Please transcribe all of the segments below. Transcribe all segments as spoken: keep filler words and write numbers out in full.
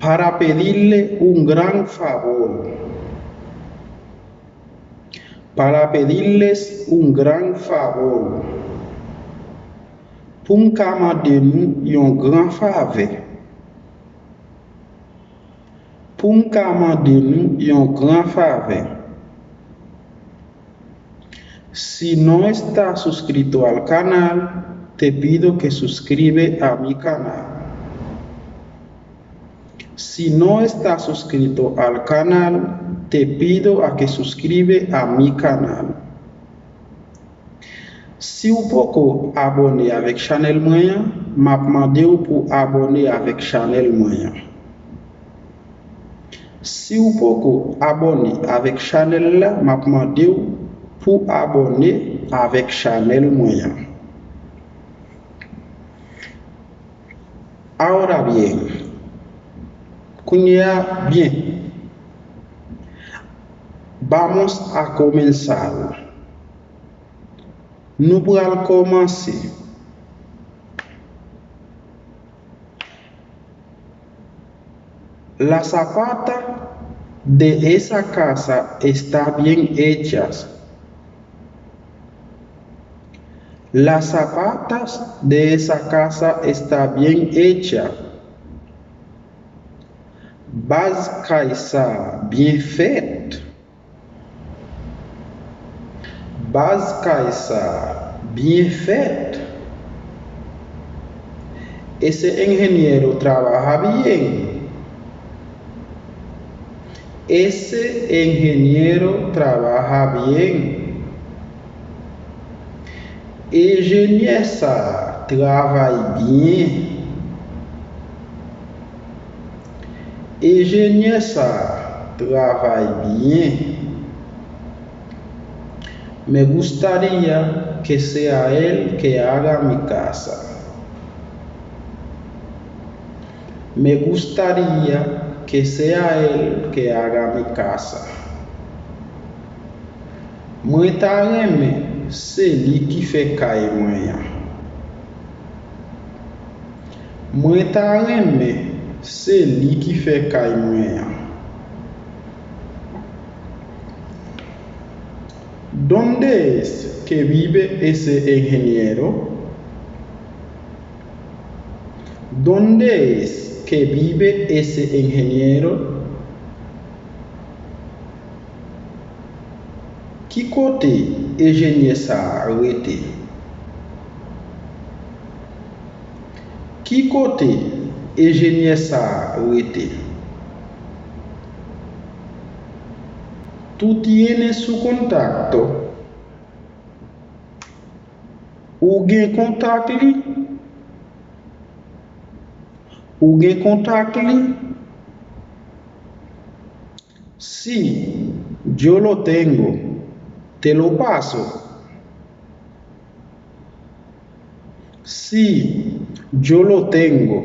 Para pedirle un gran favor. Para pedirles un gran favor. Pou m ka mande nou yon gran favè. Pou m ka mande nou yon gran favè. Si no está suscrito al canal, te pido que suscribe a mi canal. Si no está suscrito al canal, te pido a que suscribe a mi canal. Si w poko abòne avèk chanèl mwen an, m ap mande w pou abòne avèk chanèl mwen an. Si w poko abòne avèk chanèl la, m ap mande w pou abòne avèk chanèl mwen an. Ahora bien, kounye a, byen. Vamos a comenzar. Nou pral kòmanse. La zapata de esa casa está bien hechas. La zapata de esa casa está bien hecha. Baz kay sa byen fèt. Baz kay sa byen fèt. Ese ingeniero trabaja bien. Ese ingeniero trabaja bien. Enjenyè sa travay byen. Enjenyè sa travay byen. Me gustaría que sea él que haga mi casa. Me gustaría que sea él que haga mi casa. Mwen ta renmen se li ki fè kay mwen an. Mwen ta renmen se li ki fè kay mwen an. ¿Dónde es que vive ese ingeniero? ¿Dónde es que vive ese ingeniero? Ki kote enjenyè sa a rete? Ki kote enjenyè sa a rete? ¿Tú tienes su contacto? Ou gen kontak li? Ou gen kontak li? Sí, yo lo tengo. Te lo paso. Sí, yo lo tengo.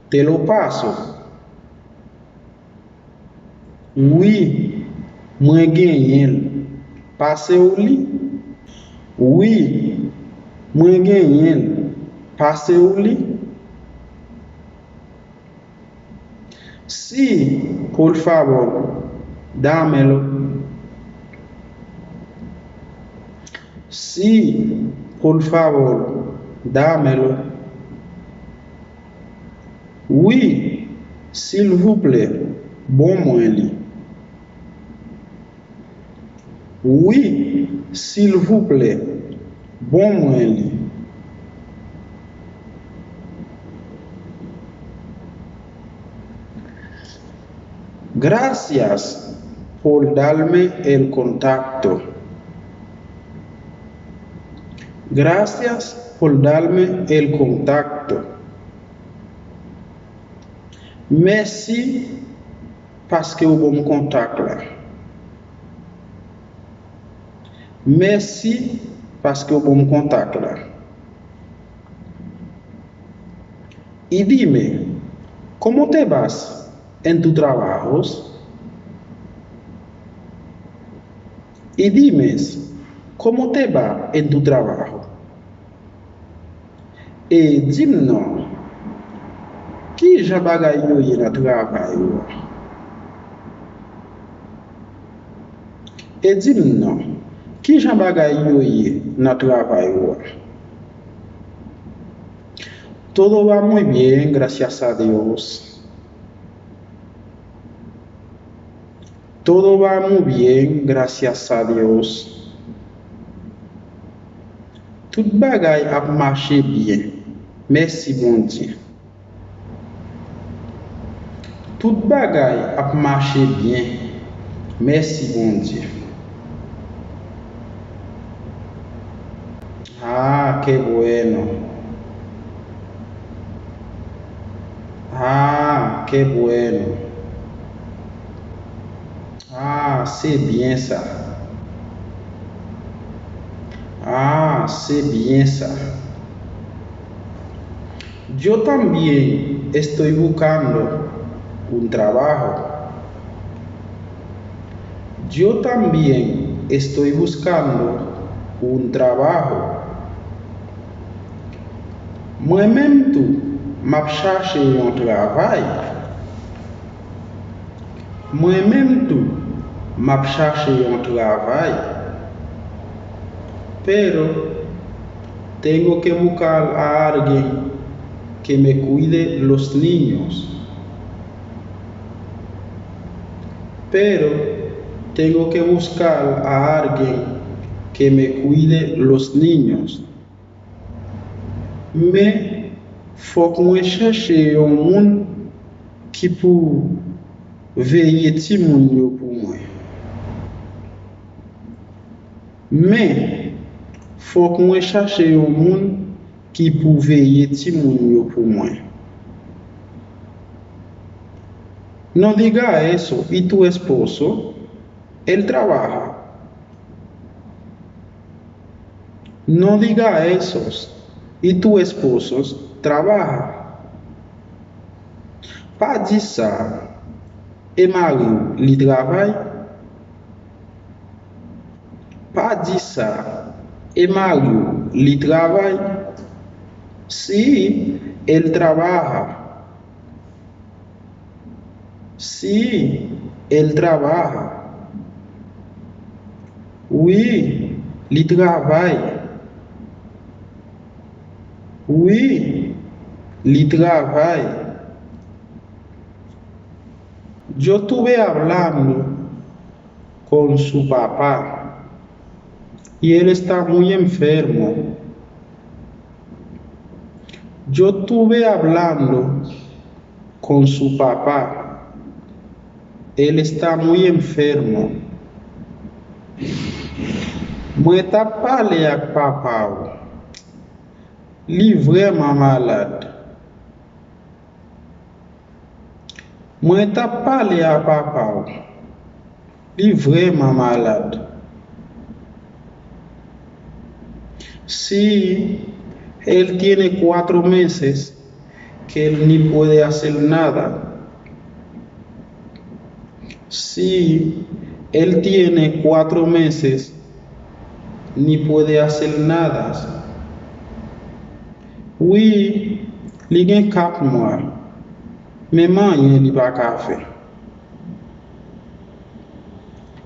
Te lo paso. Wi, mwen genyen l. Pase w li. Wi, mwen genyen l. Pase w li. Sí, por favor, dámelo. Sí, por favor, dámelo. Wi, silvouplè, bon mwen li. Wi, silvouplè, bon mwen li. Gracias por darme el contacto. Gracias por darme el contacto. Mèsi paske w ban m kontak la. Mèsi paske w ban m kontak la. Y dime, ¿cómo te vas en tu trabajo? Y dime, ¿cómo te va en tu trabajo? E di m non, Ki jan bagay yo ye nan travay ou a? E di m non, ki jan bagay yo ye nan travay ou a? Todo va muy bien, gracias a Dios. Todo va muy bien, gracias a Dios. Tout bagay ap mache byen. Mèsi Bondye. Tout bagay ap mache byen. Mèsi Bondye. Ah, qué bueno. Ah, qué bueno. Ah, se byen sa. Ah, se byen sa. Yo también estoy buscando un trabajo. Yo también estoy buscando un trabajo. Mwen menm tou, m ap chache yon travay. Mwen menm tou, m ap chache yon travay. Pero tengo que buscar a alguien que me cuide los niños. Pero tengo que buscar a alguien que me cuide los niños. Men, fòk mwen chèche yon moun ki pou veye timoun yo pou mwen. Men, fòk mwen chache yon moun ki pou veye timoun yo pou mwen. No diga eso, y tu esposo, él trabaja. No diga eso, y tu esposo trabaja. Pa di sa, e mari w, li travay? Pa di sa, e mari w, li travay? Sí, él trabaja. Sí, él trabaja. Wi, li travay. Wi, li travay. Yo estuve hablando con su papá y él está muy enfermo. Yo estuve hablando con su papá. Él está muy enfermo. Mwen t ap pale ak papa w. Li vrèman malad. Mwen t ap pale a papa w. Li vrèman malad. Sí, él tiene cuatro meses que él ni puede hacer nada. Sí, él tiene cuatro meses, ni puede hacer nada. Wi, li gen kat mwa, menm anyen li pa ka fè.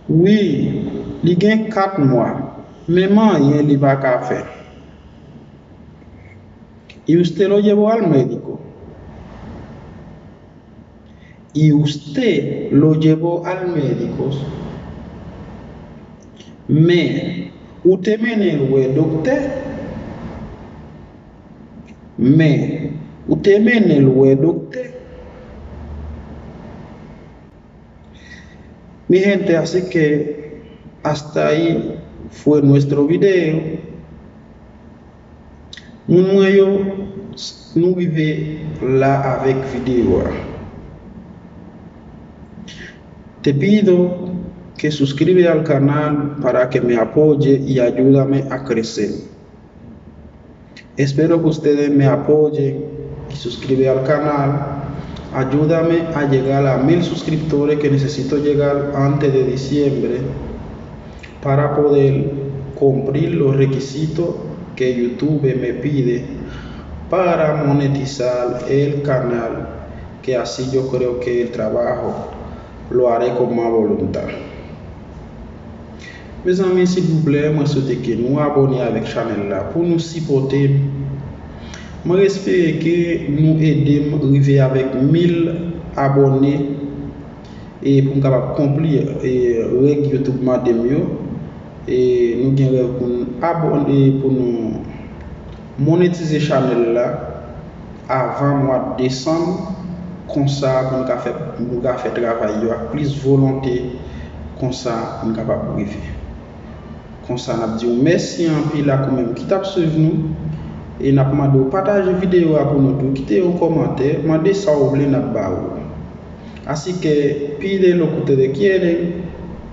Wi, li gen kat mwa, menm anyen li pa ka fè. Y usted lo llevó al médico? Y usted lo llevó al médico? Men, ou te mennen l wè doktè? Men, ou te mennen l wè doktè? Mi gente, así que hasta ahí fue nuestro video. Moun mwen yo, nou rive la avèk videyo a. Te pido que suscribe al canal para que me apoye y ayúdame a crecer. Espero que ustedes me apoyen y suscribe al canal. Ayúdame a llegar a mil suscriptores que necesito llegar antes de diciembre para poder cumplir los requisitos que YouTube me pide para monetizar el canal. Che así yo creo que el trabajo lo haré con más voluntad. Mezanmi, silvouplè, mwen swete ke nou abòne avèk chanèl la pou nou sipòte m. Mwen espere ke nou ede m rive avèk mil abòne e pou m kapab konpli e, règ YouTube mande m yo. E nou gen rèv pou n abòne, pou nou monetize chanèl la avan mwa desanm, konsa pou n ka fè, pou n ka fè travay yo ak plis volonte, konsa pou n kapab rive. Konsa, n ap di w mèsi anpil ak ou menm ki t ap swiv nou, e n ap mande w pataje videyo a pou nou tou, kite yon kòmantè, mande sa w vle, n ap ba ou. Así que pídelo que ustedes quieren,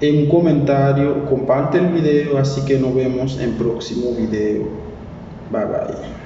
en un comentario, comparte el video, así que nos vemos en próximo video. Bye bye.